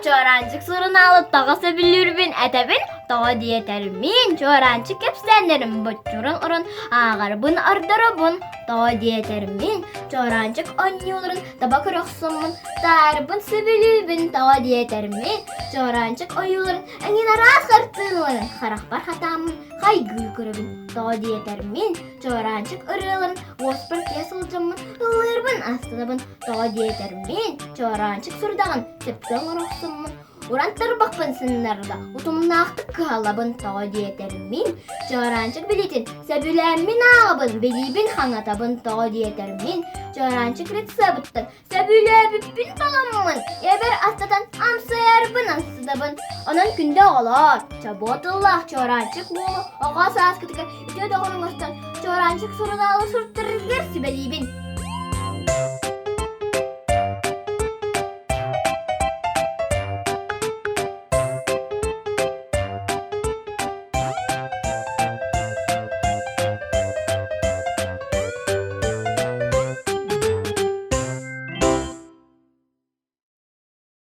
Чуораанчык сурунаалы тоҕо сөбүлүүрбүн этэбин, тоҕо диэтэр мин Чуораанчык кэпсээннэрин боччурун урун ааҕарбын ордоробун, тоҕо диэтэр мин Чуораанчык оонньууларын таба көрөхсөммүн таарбын сөбүлүүбүн, тоҕо диэтэр мин Чуораанчык ойууларын эҥин араас хартыыналарын харахпар хатааммын хайгыы көрөбүн, тоҕо диэтэр мин Чуораанчык ырыаларын уоспар киэ сылдьаммын ыллыырбын астынабын, тоҕо диэтэр мин Чуораанчык сурдаҕын сөпкө оҥоро охсоммун уран тарбахпын сыннарда утумнаахтык кыһаллабын, тоҕо диэтэр мин Чуораанчык билиитин сөбүлээммин ааҕабын, билиибин хаҥатабын, тоҕо диэтэр мин Чуораанчык рецебыттан Сөбүлээбиппин таламмын, эбэр астатан амсайарбын астатабын. Онон күндү оҕолоор, чобуо тыллаах Чуораанчык уолу оҕо сааскытыгар үтүө доҕор оҥостон Чуораанчык сурунаалы суруттараргар сүбэлиибин.